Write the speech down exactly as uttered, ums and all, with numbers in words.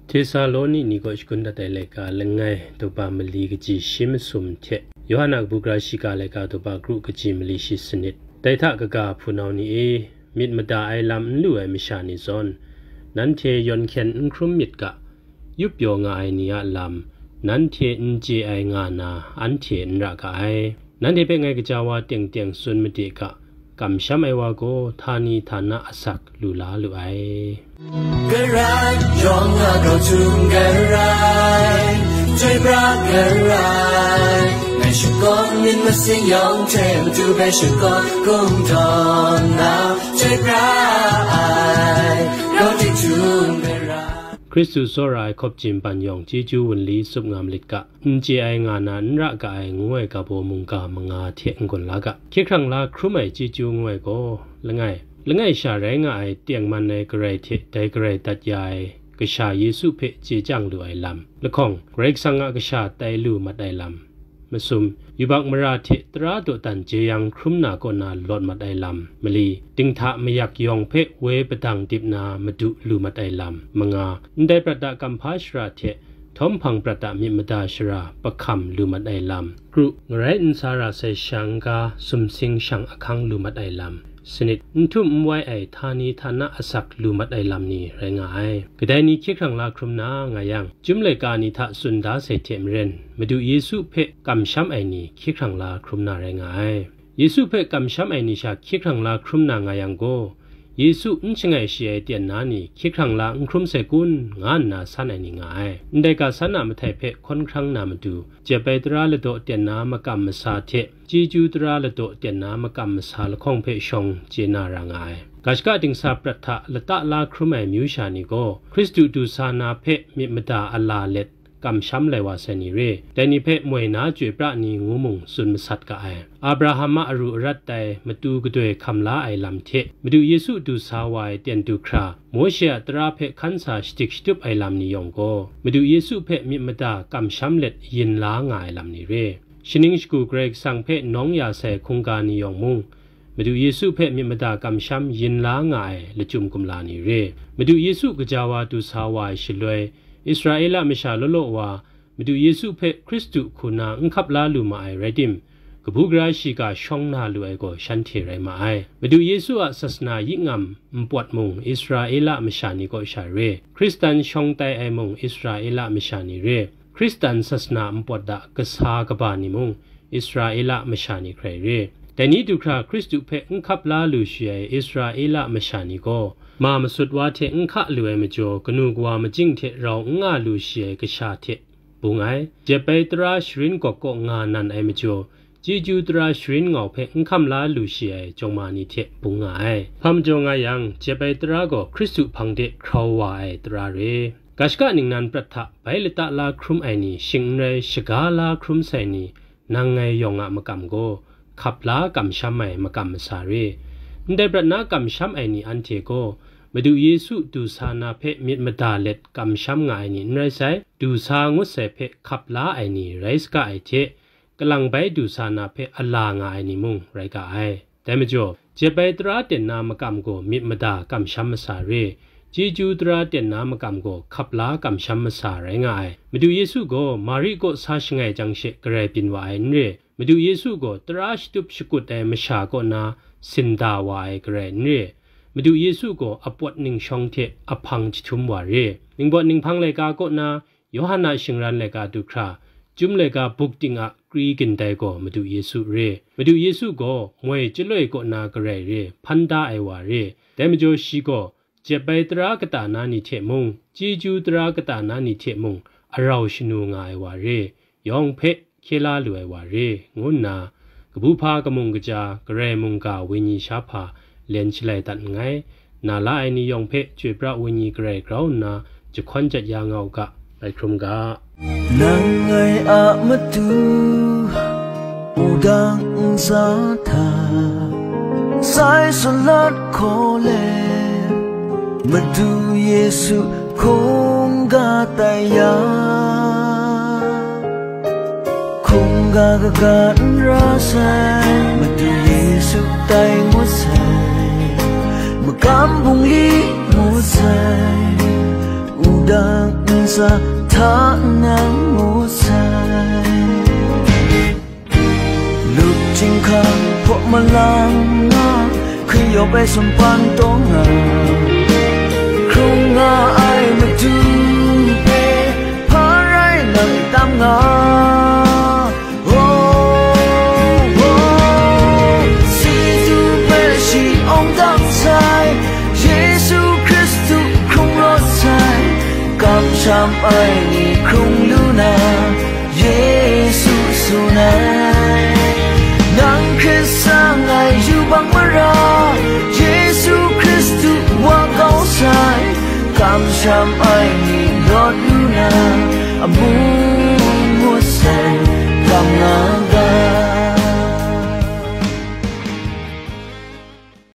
Htesaloni ni kaw shakun dat ai laika langai daw ba mali kaji shi masum hte, Yawhan a kabu gara shiga laika daw ba kru kaji mali shi sanit. Dai hta kaga hpunau ni e, myit mada ai lam n lu ai masha ni zawn, nanhte yawn hkyen n hkrum myit ga, yup pyaw nga ai ni a lam, nanhte n chye ai nga na, anhte n ra ga ai. Nanhte hpe ngai gaja wa teng teng tsun made ga, kamsham ai wa gaw htani htana asak lu la lu ai. Karai yawng a grau htum karai, chyoi pra karai, ngai shakawn myit masin yawng hte matu hpe shakawn kungdawn na, chyoi pra ai, grau htum karai. Hkristu tsawra ai hkawp jin ban yawng chyeju wunli tsup nga malit ga, n chye ai nga na n ra ga ai ngu ai ga baw mungga manga hte n-gun la ga. Hkye hkrang la hkrum ai chyeju ngu ai gaw, langai, langai sha rai nga ai tengman ai Karai hte dai Karai dat ya ai Kasha Yesu hpe chye chyang lu ai lam, lahkawng, Karai Kasang a Kasha tai lu mat ai lam, masum, yubak mara hte tara dawdan jeyang hkrum na kaw na lawt mat ai lam, mali, dinghta mayak yawng hpe woi padang dip na madu lu mat ai lam, manga, ndai prat a kamhpa shara hte htawm hpang prat a myit mada shara pahkam lu mat ai lam, kru, ngarai n sa ra sai shang ga sumsing shang ahkang lu mat ai lam, sanit, n htum n wai ai htani htana asak lu mat ai lam ni rai nga ai. Kadai ni hkye hkrang la hkrum na nga yang, Chyum laika ni hta tsun da sai hte maren, Madu Yesu hpe kamsham ai ni hkye hkrang la hkrum na rai nga ai. Yesu hpe kamsham ai ni sha hkye hkrang la hkrum na nga yang gaw, Yesu n shangai shi ai tyen na ni hkye hkrang la n hkrum sai kun, nga nna san ai ni nga ai. Ndai ga san a mahtai hpe hkawn hkrang na matu, jep ai tara ladaw tyen na makam masa hte, chyeju tara ladaw tyen na makam masa lahkawng hpe shawng chye na ra nga ai. Ga shaka dingsa prat hta lata la hkrum ai amyu sha ni gaw, Hkristu du sa na hpe myit mada a la let kamsham lai wa sai ni re, dai ni hpe moi na chyoi pra ni ngu mung tsun masat ga ai. Abraham a aru arat tai matu gadoi hkam la ai lam hte, Madu Yesu du sa wa ai tyen du hkra, Mawshe a tara hpe hkan sa shadik shatup ai lam ni yawng gaw, Madu Yesu hpe myit mada kamsham let yin la nga ai lam ni re. Shaning shagu Karai Kasang hpe nawng ya sai hkungga ni yawng mung, Madu Yesu hpe myit mada kamsham yin la nga ai lachyum kumla ni re. Madu Yesu gaja wa du sa wa ai shaloi, Israela masha law law wa, Madu Yesu hpe Hkristu hku na n hkap la lu ma ai rai tim, kabu gara shiga shawng na lu ai gaw shanhte rai ma ai. Madu Yesu a sasana yik ngam npawt mung Israela masha ni kaw sha re, Hkristan shawng tai ai mung Israela masha ni re, Hkristan sasana npawt a kasa kaba ni mung Israela masha ni hkrai re. Dai ni du hkra Hkristu hpe n hkap la lu shi ai Israela masha ni gaw, ma masut wa hte n hka lu ai majaw, kanu kawa majing hte rau n nga lu shi ai kasha hte bung ai. Jep ai tara sharin gawk kaw nga nan ai majaw, chyeju tara sharin ngau hpe n hkam la lu shi ai jawng ma ni hte bung nga ai. Hpa majaw nga yang, jep ai tara gaw Hkristu hpang de hkrau wa ai tara re. Ga shaka ningnan prat hta bai lata la hkrum ai ni shing n rai, shaga la hkrum sai ni, nang ngai yawng a makam gaw, hkap la kamsham ai makam masa re. Ndai prat na kamsham ai ni anhte gaw, Madu Yesu du sa na hpe myit mada let kamsham nga ai ni n rai sai, du sa ngut sai hpe hkap la ai ni rai saga ai hte, kalang bai du sa na hpe a la nga ai ni mung rai ga ai. Dai majaw, jep ai tara ten na makam gaw myit mada kamsham masa re, chyeju tara ten na makam gaw hkap la kamsham masa rai nga ai. Madu Yesu gaw Mari kaw sa shangai jang she garai byin wa ai n re. Madu Yesu gaw tara shatup shakut ai masha kaw na sinda wa ai garai n re. Madu Yesu gaw apawt ningshawng hte ahpang jahtum wa re. Ningbawt ninghpang laika kaw na, Yawhan a shingran laika du hkra, Chyum laika buk ting a kri gindai gaw Madu Yesu re. Madu Yesu gaw moi chyaloi kaw na garai re, hpan da ai wa re. Dai majaw shi gaw, jep ai tara kata na ni hte mung, chyeju tara kata na ni hte mung, arau shanu nga ai wa re, yawng hpe hkye la lu ai wa re, ngu nna, kabu hpa kamung kaja, Karai mungga wenyi sha hpa len shalai dat nngai. Na la ai ni yawng hpe chyoi pra wenyi garai grau nna, jahkawn jat ya nga u ga, bai hkrum ga. Nang ngai a matu, wudang ntsa hta, sai salat hkaw let, Madu Yesu hkungga tai ya, hkungga kaga n ra sai, Madu Yesu tai ngut sai, makam bungli ngut sai, u Dang ntsa hta nang mu sai. Lup chyinghka hpaw malang nga, hkri yawp ai sumpan taw nga, hkrung nga ai Madu hpe hpa rai nang tam nga. Oh, oh, si du hpe shi awng dang sai, Yesu Hkristu hkrung rawt sai, kamsham ai ni hkrung lu na, Yesu tsun ai. Nang hkrit sa ai yubak mara, Yesu Hkristu wa kau sai, kamsham ai ni rawt lu na, amu